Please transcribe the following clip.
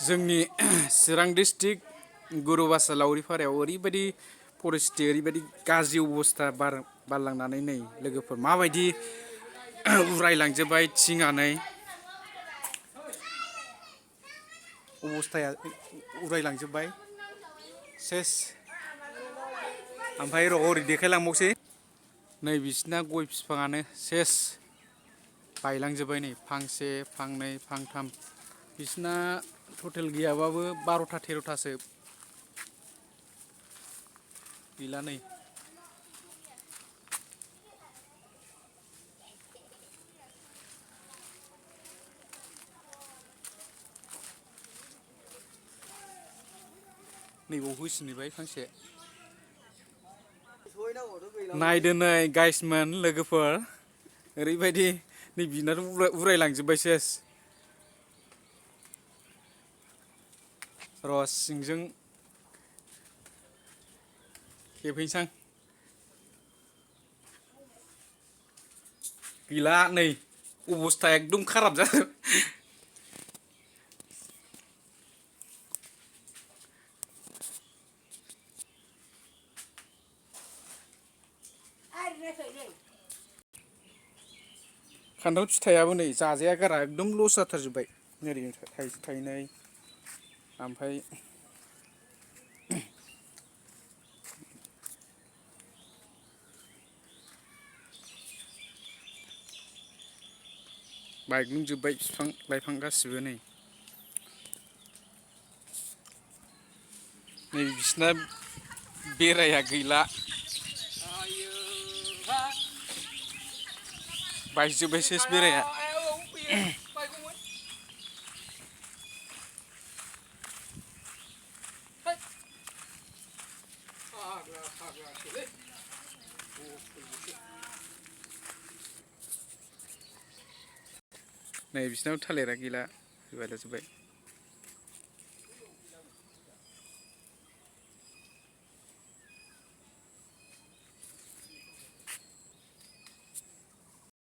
जोंनि चिरां district garubhasa लावरिपारायाव ओरैबायदि परिस्थिति ओरैबायदि गाज्रि अबस्था बारलांनानै नै लोगोफोर माबायदि उरायलांजोबबाय थिङानै अबस्थाया उरायलांजोबबाय सेस ओमफ्राय र' ओरै देखायलांबावसै नै बिसिना गय बिफाङानो सेस बायलांजोबबाय नै फांसे फांनै फांथाम बिसिना टटेल गैयाबाबो 12टा 13टासो गैला नै नैबाव होसिनहैबाय फांसे नायदो नै गाइसमोन लोगोफोर ओरैबायदि नै बिनाथ' उरायलांजोबबाय सेस र' सिंजों खेबहैसां गैला नै अबस्था एकदम खाराब जादों खान्थाल फिथाइयाबो नै जाजाया गारा एकदम लस जाथारजोब्बाय ओरैनो थाइसे थाइनै ओमफ्राय बायग्लुंजोब्बाय बिफां लाइफां गासिबो नै बिसिना बेराया गैला बायजोब्बाय सेस बेराया नै बिसिनाव थालिरा गैला बायलाजोब्बाय